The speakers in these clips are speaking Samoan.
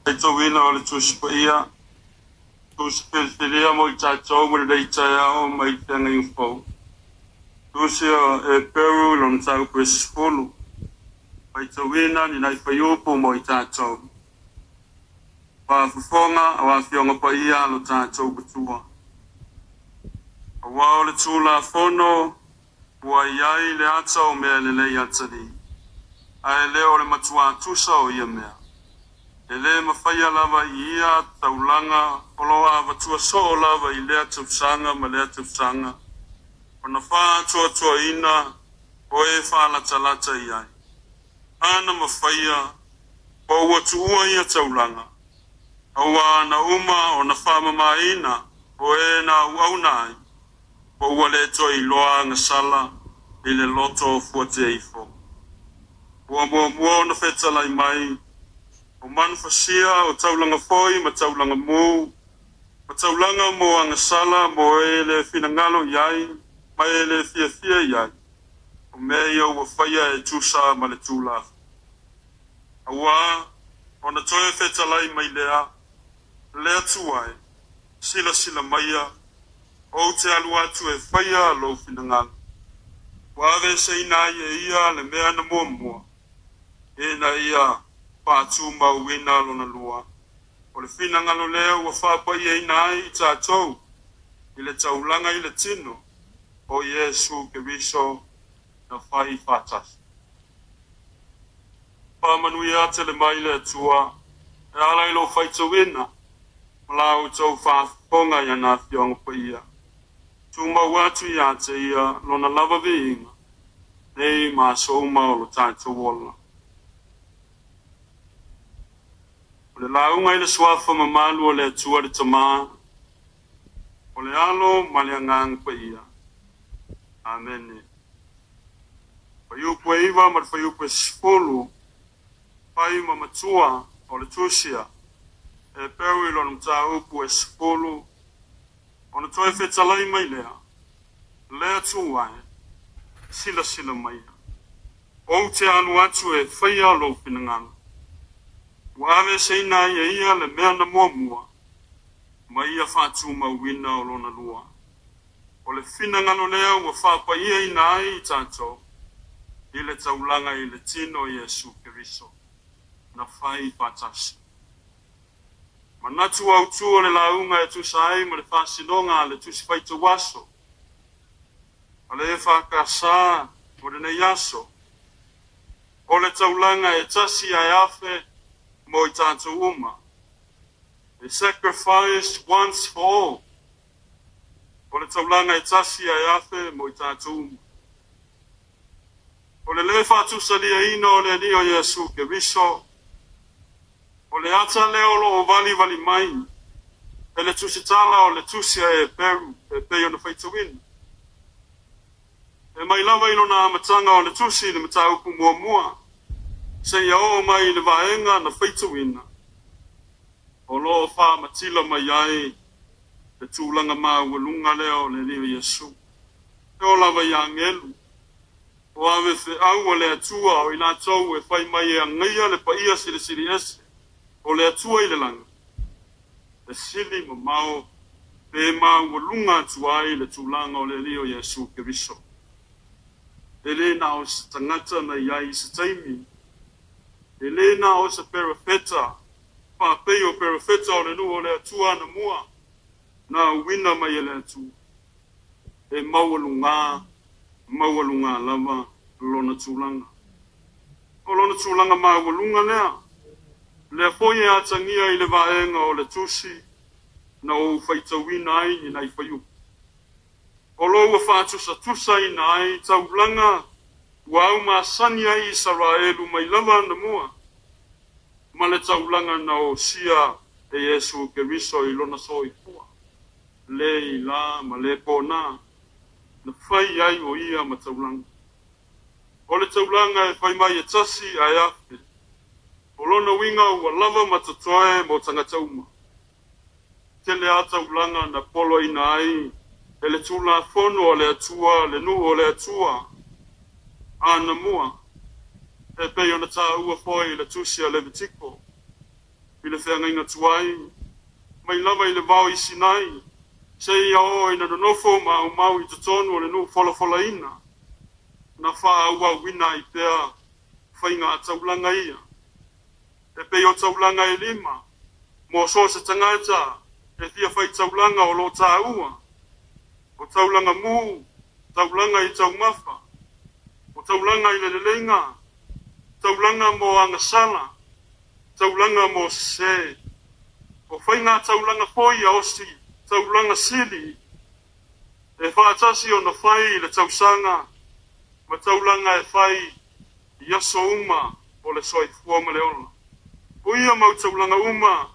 Faitauina o le Tusi Paia, Tusi Filifilia mo i tatou ma lenei taeao mai le Feagaiga Fou. Tusi o Eperu i lona mataupu e 10, faitauina ni nai fuaiupu mo i tatou. Faafofoga o Afioga Paia a lo tatou Matua. Aua o le Tulafono ua i ai le ata o mea lelei atalii, ae le o le matuā tusa o ia mea. E lē mafaia lava i ia taulaga o lo o avatua soo lava i lea tausaga ma lea tausaga ona faatoatoaina o e faalatalata i ai. Ana mafaia po ua tuua ia taulaga, aua ana uma ona faamamaina o e na auauna ai, po ua le toe iloa agasala i le loto fuatea ifo. Ua muamua ona fetalai mai, o manufasia o taulaga foi ma taulaga mu, ma taulaga mo agasala mo e le finagalo i ai, ma e le fiafia i ai. O mea ia ua faia e tusa ma le Tulafono. Aua ona toe fetalai mai lea, Le Atua e, silasila maia, ou te alu atu e faia lou finagalo. Ua aveeseina ai e ia le mea na muamua, ina ia faatumauina lona lua. O le finagalo lea ua faapaiaina ai i tatou i le taulaga i le tino o Iesu Keriso na fai faatasi. Faamanuia tele mai le Atua e ala i lou faitauina ma la outou faafofoga i ana Afioga Paia. Tumau atu ia te ia lona lava viiga, nei ma aso uma o lo tatou ola. O le lauga i le suafa mamalu o le Atua le Tamā, o le Alo ma le Agaga Paia. Amene. Fuaiupu e 9 ma le fuaiupu e 10, fai ma matua o le Tusi a Eperu i lona mataupu e 10, ona toe fetalai mai lea, Le Atua e, silasila maia, ou te alu atu e faia lou finagalo. Ua aveeseina ai e ia le mea na muamua, ma ia faatumauina o lona lua. O le finagalo lea ua faapaiaina ai i tatou i le taulaga i le tino Iesu Keriso na fai faatasi. Manatu autu o le lauga e tusa ai ma le faasinoga a le Tusi Faitauaso a le EFKS o lenei aso, o le taulaga e tasi ae afe mo i tatou uma. A sacrifice once for all. O le taulaga e tasi ae afe mo i tatou uma. O le lē faatusaliaina o le Alii o Iesu Keriso, o le ata lea o loo valivali mai e le tusitala o le Tusi a Eperu e pei ona faitauina. E mai lava i lona amataga o le tusi i le mataupu muamua, seia oo mai i le vaega na faitauina, o lo o faamatila mai ai le tulaga maualuga lea o le Alii o Iesu. E oo lava i agelu, o ave feau a le Atua o i latou e fai mai e agaia le paia silisili ese o le Atua i le lagi, e sili mamao pe maualuga atu ai le tulaga o le Alii o Iesu Keriso. E lē na o se tagata na i ai i se taimi, e lē na o se perofeta faapei o perofeta o le nuu o le Atua anamua na auina mai e le Atua. E maualugā, maualugā lava lona tulaga. O lona tulaga maualuga lea, lea foi e atagia i le vaega o le tusi na ou faitauina ai ni nai fuaiupu. O lo ua faatusatusaina ai taulaga ua aumasani ai Isaraelu mai lava anamua ma le taulaga na osia e Iesu Keriso i lona soifua le ilā ma le pōnā na fai ai o ia ma taulaga. O le taulaga e fai mai e tasi ae afe. O lona uiga ua lava ma totoe mo tagata uma. Tele a taulaga na poloaina ai e le Tulafono a le Atua le nuu o le Atua anamua, e pei ona taua foi i le Tusi a Levitiko. I le feagaiga tuai, mai lava i le vao i Sinai, seia oo ina nonofo ma aumau i totonu o le nuu folafolaina, na faaauauina ai pea faiga taulaga ia. E pei o taulaga e 5, mo so o se tagata e fia faitaulaga o lo taua, o taulaga mu, taulaga i taumafa, o taulaga i le leleiga, taulaga mo agasala, taulaga mo sese, o faiga taulaga foi a osi, taulaga sili, e faatasi ona fai i le tausaga, ma taulaga e fai i aso uma o le soifua ma le ola. O ia mau taulaga uma,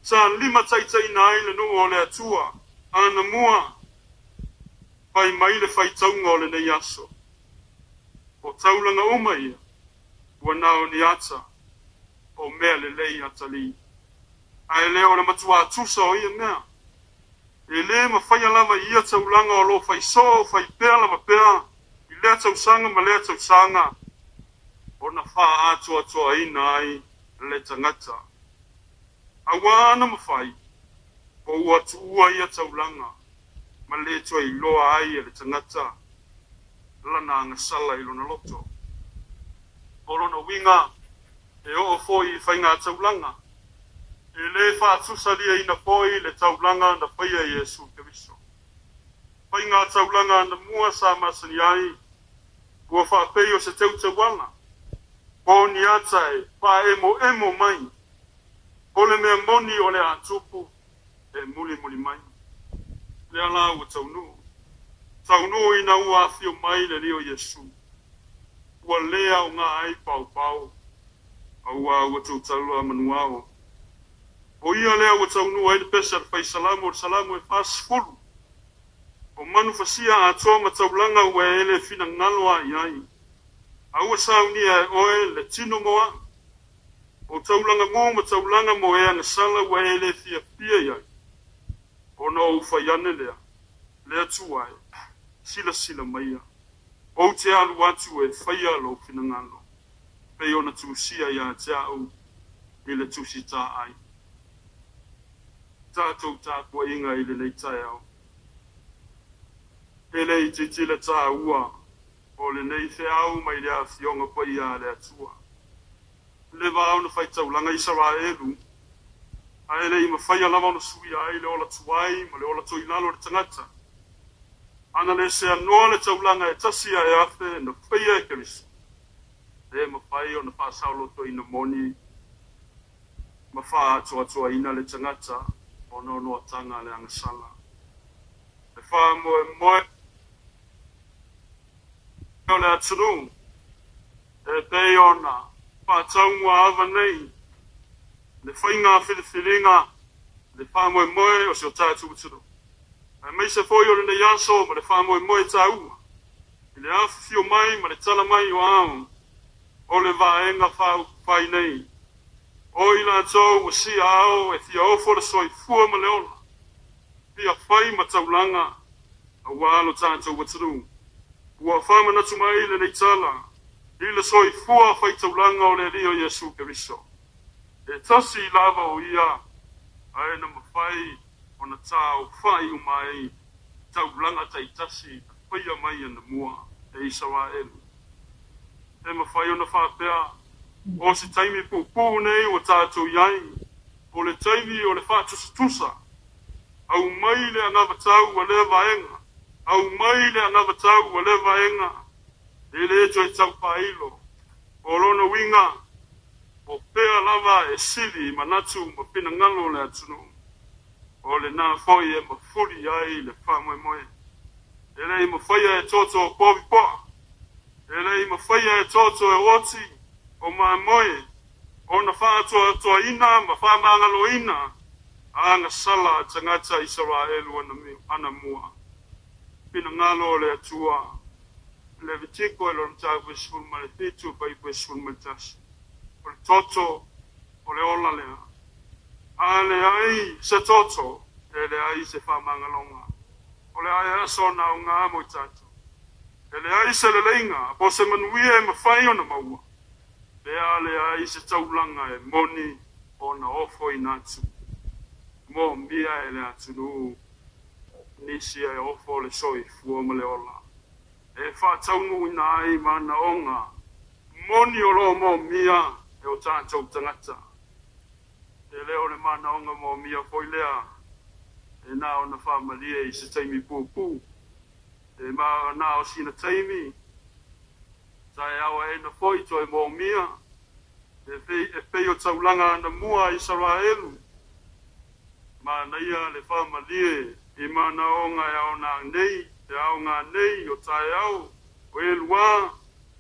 sa lima taitaina ai le nuu o le Atua, ana mua, fai mai le faitauga o lenei aso. O taulaga uma ia, ua nao ni ata, o mea lelei atalii. Ae le o le matua tusa o ia mea. E le mafaia lava i ia taulaga o lo faisoo, faipea lava pea, i lea tausaga ma lea tausaga, ona faaatoatoaina ai le tagata. Auā ana mafai, po ua tuua ia taulaga, ma le toe iloa ai e le tagata lana agasala i lona loto. O lona uiga, e oo foi i faiga taulaga, e le faatusa-liaina foi le taulaga na faia e Iesu Keriso. Faiga taulaga na mua sa masani ai, ua faapei o se teuteuala, po o ni ata e faaemoemo mai, o le mea moni o le atupu e mulimuli mai. Lea la ua taunuu, taunuu ina ua afio mai le Alii o Iesu, ua le aoga ai paopao, auā ua tautalo a manuao. O ia lea ua taunuu ai le pese a le faisalamo o le Salamo e 40. O manufasia atoa ma taulaga ua e le finagalo a i ai. A ua saunia e oe le tino mo au. O taulaga mu ma taulaga mo e agasala ua e le fiafia i ai. Ona ou fai ane lea, le Atua e, silasila maia. Ou te alu atu e faia lou finagalo, pei ona tusia ia te au i le tusi taai. Tatou tapuaiga i lenei taeao. E le itiiti le taua o lenei feau mai le afioga paia a le Atua. Le va ona faitaulaga Isaraelu, ae le i mafaia lava ona suia ai le ola tuai ma le ola toilalo o le tagata. Ana le seanoa le taulaga e tasi ae afe na faia e Keriso, e mafai ona faasaolotoina moni ma faaatoatoaina le tagata ona o noataga a le agasala. Le faamoemoe o le atunuu e pei ona faataumuaava nei le faiga filifiliga le faamoemoe o si o tatou atunuu. Aemaise foi o lenei aso ma le faamoemoe taua i le afifio mai ma le tala mai o ao o le vaega faaupufai nei. O i latou ua sia ao e fia ofo le soifua ma le ola, fia fai ma taulaga auā lo tatou atunuu. Ua faamanatu mai lenei tala i le soifua faitaulaga o le Alii o Iesu Keriso. E tasi lava o ia, ae na mafai ona taofai uma ai taulaga taitasi na faia mai anamua e Isaraelu. E mafai ona faapea, o se taimi puupuu nei ua tatou i ai, o le taimi o le faatusatusa, aumai le anavatau a lea vaega, aumai le anavatau a lea vaega, e le toe taufaailo. O lona uiga, o pea lava e sili manatu ma finagalo o le atunuu, o lena foi e mafuli ai le faamoemoe. E le i mafaia e toto o povi poa, e le i mafaia e toto e oti o mamoe, ona faaatoatoaina ma faamagaloina agasala a tagata Isaraelu anamua. Finagalo o le Atua, Levitiko e lona mataupu e 17 fuaiupu e 11. O le toto o le ola lea. A leai se toto, e leai se faamagaloga. O le ae aso na aoga mo i tatou. E leai se leleiga, po o se manuia e mafai ona maua, pe a leai se taulaga e moni ona ofoina atu moomia e le atunuu nisi e ofo le soifua ma le ola e faataunuuina ai manaoga moni o loo moomia e o tatou tagata. E le o le manaoga moomia foi lea e na ona faamalie i se taimi puupuu e ma na o sina taimi taeao aena foi toe moomia e pei o taulaga anamua a Isaraelu. Manaia le faamalie i manaoga e aoga nei, e aoga nei o taeao o elua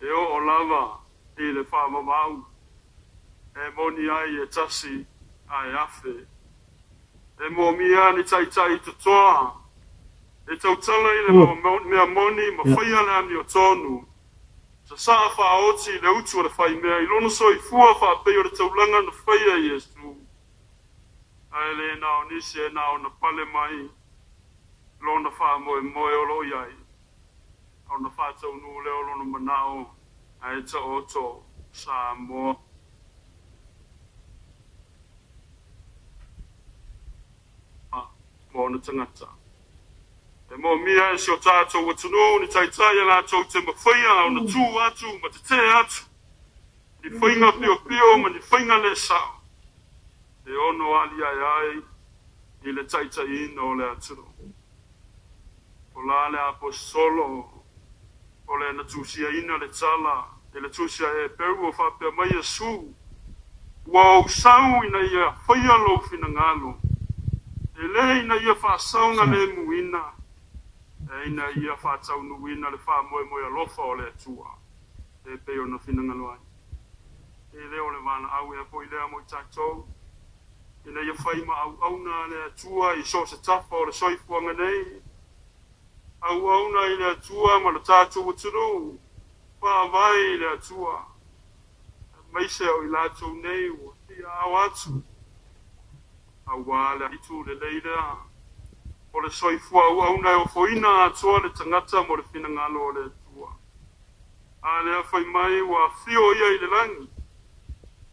e oo lava i le faavavau e moni ai e tasi ae afe. E moomia ni taitai totoa e tautala i le mea moni ma faia le amiotonu. Sasaa faaoti le utu o le faimea i lona soifua faapei o le taulaga na faia i Iesu. Ae le na o nisi e na ona pale mai lona faamoemoe o loo i ai ona faataunuu lea o lona manao ae taoto Samoa ma ona tagata. E moomia e si o tatou atunuu ni taitai e latou te mafaia ona tu atu ma tetē atu ni faiga piopio ma ni faiga le sao e ono aliae ai i le taitaiina o le atunuu. O la le aposetolo o le na tusiaina le tala i le tusi a Eperu o faapea mai Iesu, ua ou sau ina ia faia lou finagalo, e le ina ia faasaogalemuina, e ina ia faataunuuina le faamoemoe alofa o le Atua e pei ona finagalo ai. E le o le valaau ea foi lea mo i tatou, ina ia fai ma auauna le Atua i so o se tafa o le soifuaga nei, auauna i le Atua ma le tatou atunuu, faavae i le Atua, aemaise o i latou nei ua fia ao atu, aua le itu lelei lea o le soifua auauna e ofoina atoa le tagata mo le finagalo o le Atua. A lea fai mai ua afio ia i le lagi,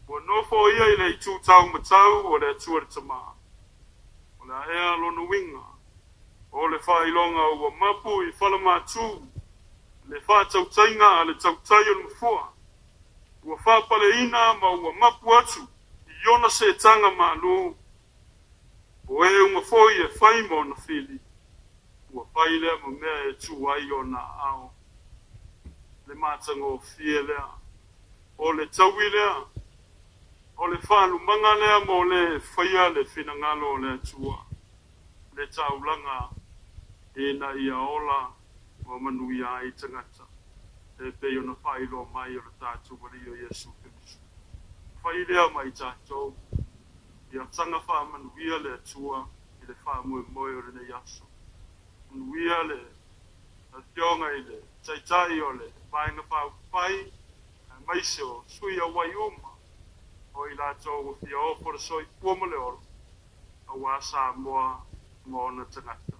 ua nofo ia i le itu taumatau o le Atua le Tamā. O le a ea lona uiga? O le faailoga ua mapu i falamatū le faatautaiga a le tautai o le Nofoa, ua faapaleina ma ua mapu atu i ona seetaga malu, o e uma foi e fai ma ona fili, ua fai lea ma mea e tu ai ona aao. Le matagofie lea, o le taui lea, o le faalumaga lea mo le faia le finagalo o le Atua, le taulaga ina ia ola ma manuia ai tagata e pei ona faailoa mai o le tatou Alii o Iesu Keriso. Fai lea ma i tatou, ia taga faamanuia le Atua i le faamoemoe o lenei aso. Manuia le afioga i le Taitai o le Vaega Faaupufai, aemaise o sui auai uma o i latou ua fia ofo le soifua ma le ola, aua Samoa ma ona tagata.